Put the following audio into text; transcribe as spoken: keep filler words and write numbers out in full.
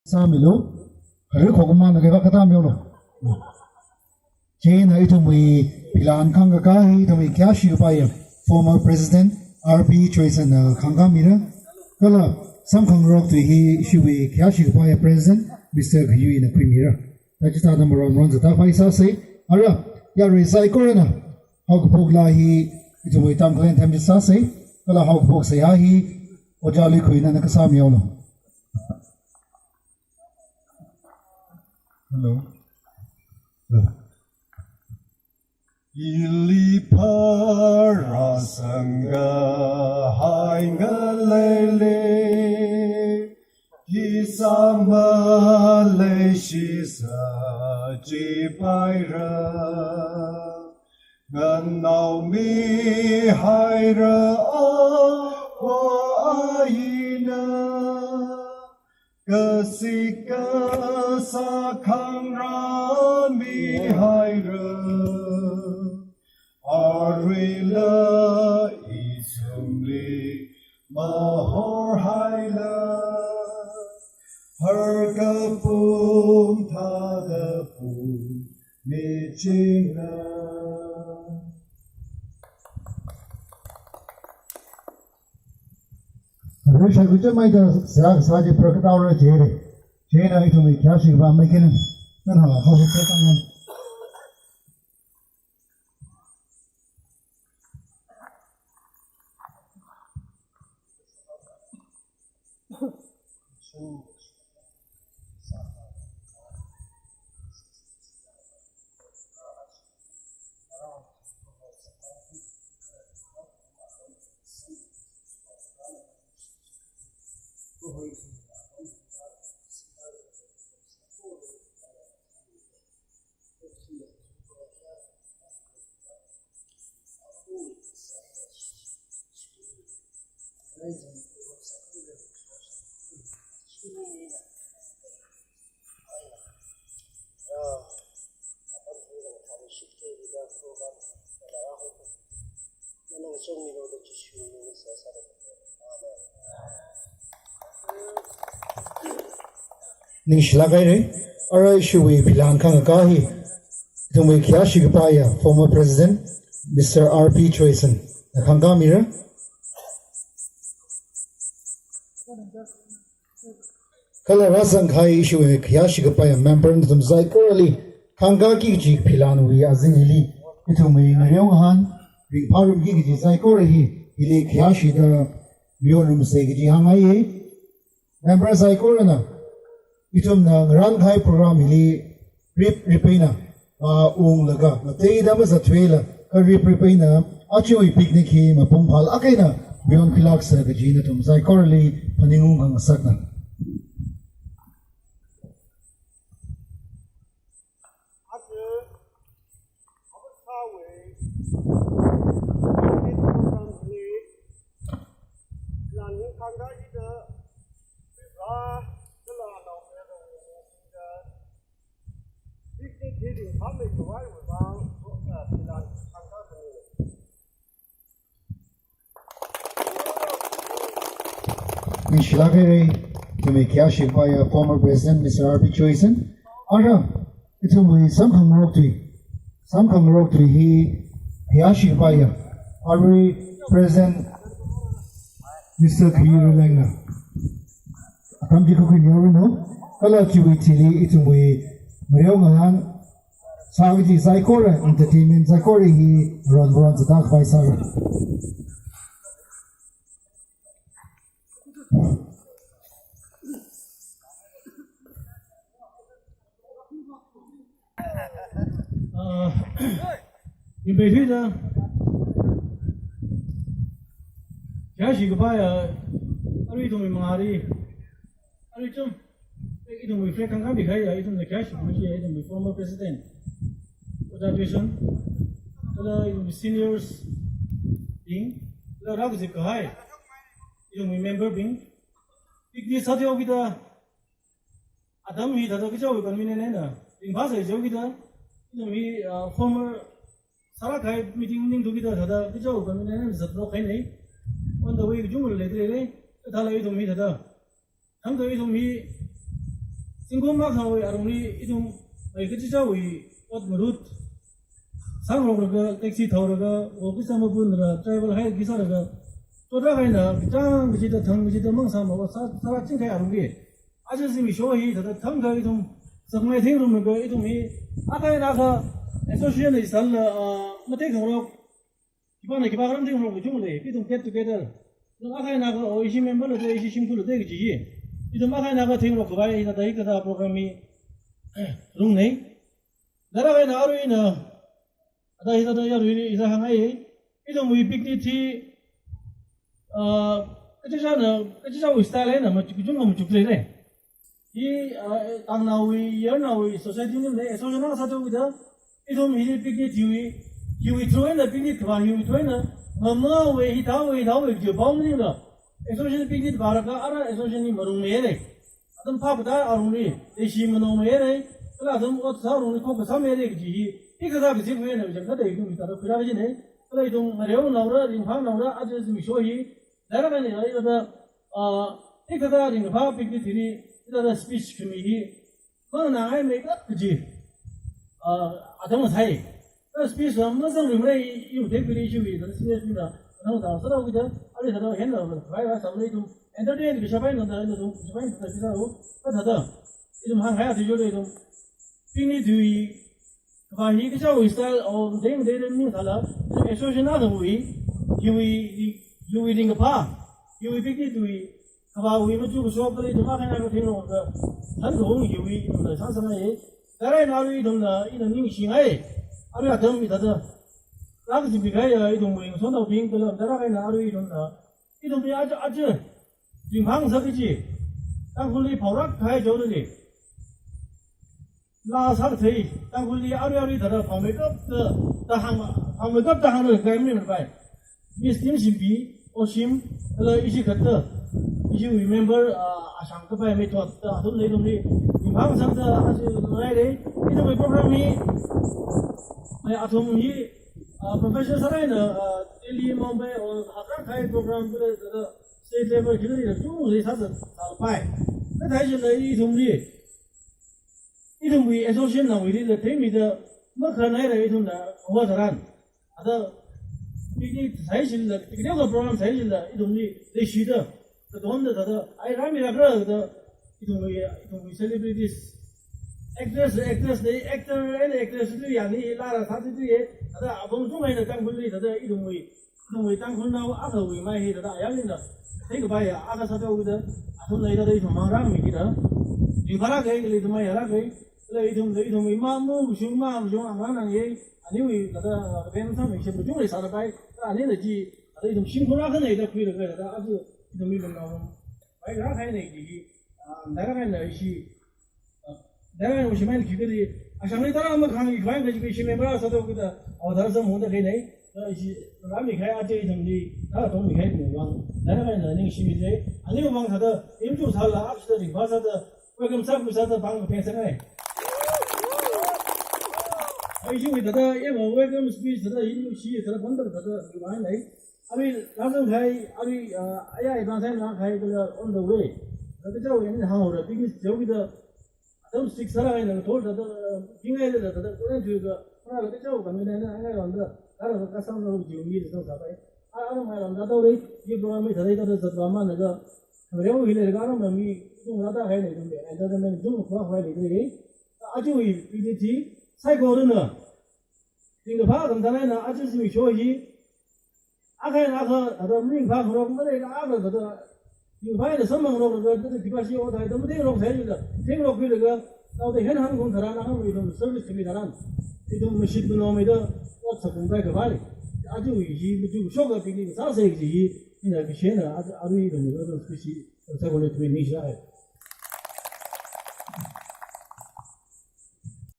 Sāmilu, hari khokmana keva kata milu. Chieina ithumwui philan khangkaka hi ithumwui khayāshi kapaiya former President R P Joyson na khangkamira. Kala samkhangarok tui hi ishiwui khayāshi kapaiya President Mister Khayuina khuimira. Tachithāda maron maron zatda khavai sāsa. Ara, yarui saikorana haokaphok laa hi ithumwui Tangkhul anthem chi sāsa. Kala haokaphok seihā hi Ojā Luikhuina na kasā milu. Hello. Ili pharāsanga hainga leile, khisāma leishisa jipaira. Nganaomihaira awo ayina, kasik kasā khangrāmihaira, aruila ithumli mahorhaila, har kapung thāda pung michinga. Rishai kuchamaida sa sa di prakataura jere. Jena ithumwui khayāshi kapaiya maikena. Nan hala hau hau kang. Ningshilak haira, ara ishiwui philan khangkaka hi ithumwui khayāshi kapaiya former President Mister R P Joyson na khangkamira. Kala rāzangkahai ishiwui khayāshi kapaiya member nathum saikorali khangkaki kaji philanwui azingli ithumwui ngareo ngahān ringphārumki kaji saikora hi ili khayāshida miorumsa kaji hāngngaiya. Member saikorana ithumna ngarānkahai program hili rip rip eina maunglaga, ngateida mazathuila, karip rip eina ajawui picnic hi mapung phālāk eina mionkhuilāksa kaji nathum saikorali phaningung khangasakna. Aja, amasāwui, program hili, philan khangkakida, Tripura, kala anaomayara, picnic hi ringphāmei khavaiwui vang, philan khangkakani. Ningshilak haira, ithumwui khayāshi kapaiya former President Mister R P Joyson. Ara, ithumwui samkhangarok tui, samkhangarok tui hi khayāshi kapaiya arui President Mister Khayurilengna atam chi khuikhuimiranu. Kala chiwui thili ithumwui ngareo ngahān sā kaji saikora, entertainment saikora hi ron ron zatda khavai sāra. Ah, ringphāthuida, khayāshi kapaiya, arui ithumwui mangāli, arui chum, ithumwui flag khangkami kahaiya, ithumna khayāshi kapaina, ithumwui former president, Ojā Joyson, kala ithumwui seniors bing, kala rākazip kahai ithumwui member bing, picnic sāthuihaokida, atam hithāda kachāwui convenient eina ringphāsai jihaokida, ithum hi, ah, former sālāk kahai meeting maningthukida thāda kachāwui convenient eina zatlok kahaina. On the way kachungkha leida leilei, kathāla ithum hithāda, thangda ithum hi Zingkum makhawui arungli ithum mai kachichāwui ot ngarut, sāngaroklaga, taxi thaolaga, wo kisa mapunra, travel hire kisa laga, chotrak eina kachāng kachida thang kachida mang sāma ot sā, sāra chingkhai arungli, aja zimiksho hi thāda thangkha ithum sakmai thingrumlaga ithum hi akha eina akha association hi sālala, ah, matheikhangarok, khipāna khipā kharam thingrok kachungkha lei, ithum get together. Ithum akha eina akha, oh, ishi member la da, ishi shimkhur la da kaji hi, ithum akha eina akha thingrok khavai hithāda hikathā program hi rungnei. Thāda eina aruina, ada hithāda yarui hithā hāngngai. Ithumwui picnic hi, ah, kachichāna, kachichāwui style eina machuk, kachungkha machuk lei lei. Hi, ah, tangnaowui, yarnaowui society ningli association akha sāthuakida, ithum hi picnic hiwui, hiwui through eina picnic khavā hiwui through eina, mamawui, hithāwui, hithāwui kaji pao maningla, association picnic vālaga ara association hi marungmei lei. Atam phaptā arungli, leishi manaomei lei, kala atam ot sā arungli khokha sāmei lei kaji hi, hikathā kazipwui eina kachangkhatta ithum hithāda khuirā kajinei, kala ithum ngareonaora, ringphānaora, aja zimiksho hi, thāda eina hithāda, ah, hikathā ringkaphā picnic hili, hithāda speech khami hi, manganāngai meikap kaji, ah, atam sai. Thāda speech la mazangluimara, i, i uthei khuili ishiwui, thāda seniors bingna, atam sā, sāthuakida, ali thāda henla, khavai khavai sālala ithum entertain kashapai nanda, ithum kashapai nanda, sāra, thāda, ithum hāngngai athishurda ithum picnic hiwui khavā hi kachichāwui style, oh, deng deng deng ning sālala, association akhawui, hiwui, hiwui ringkaphā, hiwui picnic hiwui khavāwui machuk kashok kala ithum akha eina akha thingrok kha, thankhawung hiwui ithumna sāsāngai. Thāda eina arui ithumna, ina ningshingai. Arui atam hithāda, rākazipmi kahai, ah, ithumwui ngasotnaobing kala, thāda eina arui ithumna, ithumwui aja, aja, ringphāngasak kaji, Tangkhulli phaorak kahai chaonali, laa sākathei, Tangkhulli arui arui thāda phaomeikapta, da hāng, phaomeikapta hānglaga khaimei mapai. Miss Timshimpi, Oshim, kala ishi khatta, ishiwui member, ah, ashang kapai maithotta, athumna ithumli ringphāngasakta, aja ngai lei, ithumwui program hi, mai athum hi, ah, professional sāra eina, ah, Delhi, Mumbai, or hāngkahai program kala, kala state level khikhalila chungli sāsā, sāpai. Kathā chila ithumli, ithumwui association naowuili la theimida, makhanāhaira ithumna, hawa tharan. Ada, picnic sāhaishila, picnic program sāhaishila, ithumli leishida, katonda thāda, ai rāmilākra da, ithumwui, ithumwui celebrities, actress, actress lei, actor and actress tu yani, lara sātu tu ye, ada, apong tung eina Tangkhulli, ada, ithumwui, ithumwui Tangkhulnao akhawui mai hi thāda ayarlila, theikapai akha sāthuakida, athumna hithāda ithum mang rāmikida, ringphālāka, kala ithum mayālāka, kala ithum, ithumwui mama mashung, mama mashung, anganang ye, aniwui thāda, ven sāmishap kachungkha leisālapai, kala anina chi, thāda ithum shimkhur akhana da khuilaga, thāda aja ithumwui lungnao, pai rākahainei kaji hi, ah, thāda rākahaina ishi, Dara yong shimān khikali, ashangli tara makhang ikhwai kaji ishi member sāthuakida, awui tara samphangda khaleinei, da ishi rāmikahai aja ithumli, tara tongmikahai mavang, dara kahaina ningshimida, aniwui vang sāda, imchu sāla, apsida ringphā sāda, welcome sākhui sāda, pāng kapheng sāngai. Aishiwui thāda, eva welcome speech thāda, imshi thāda, pāngda thāda, ringphānei. Arui, lazang khai, arui, ah, aya, aya, bang sai na khai kala on the way. Thāda chao, ina hānghaora, because chao kida, atam six sāra eina thot thāda, kingai thāda, thāda, koren thuika, kora thāda chao kami na, na, ngai ronda, kara ka kasang na ruji mi thāda sāpai. A, ara mai ronda thāda rei, ye program mi thāda, thāda, thāda, ma na ka, kamreo hile ka, ara mi, tung thāda khai na, tung be, entertainment, tung kwa kwa le, rei. Aja wui, pi de ti, sai ko na. Ringkaphā khamthan eina aja zimiksho hi, akha eina akha, thāda ringphā kharok maleila akha, thāda ringphā eina samphang ngarok laga, thāda khipāshi ot thāda matheingarok sāhaida, theingarok khuilaga, naoda hen hāngkhaung tharan, akha ithum service khami tharan, ithum mashit manaomeida, ot sākhuipai kapai. Aja wui hi, machuk shoka picnic sāsa kaji hi, ina kashena, aja, arui ithum, ithum khuishi, sākhuilu tui ni shai.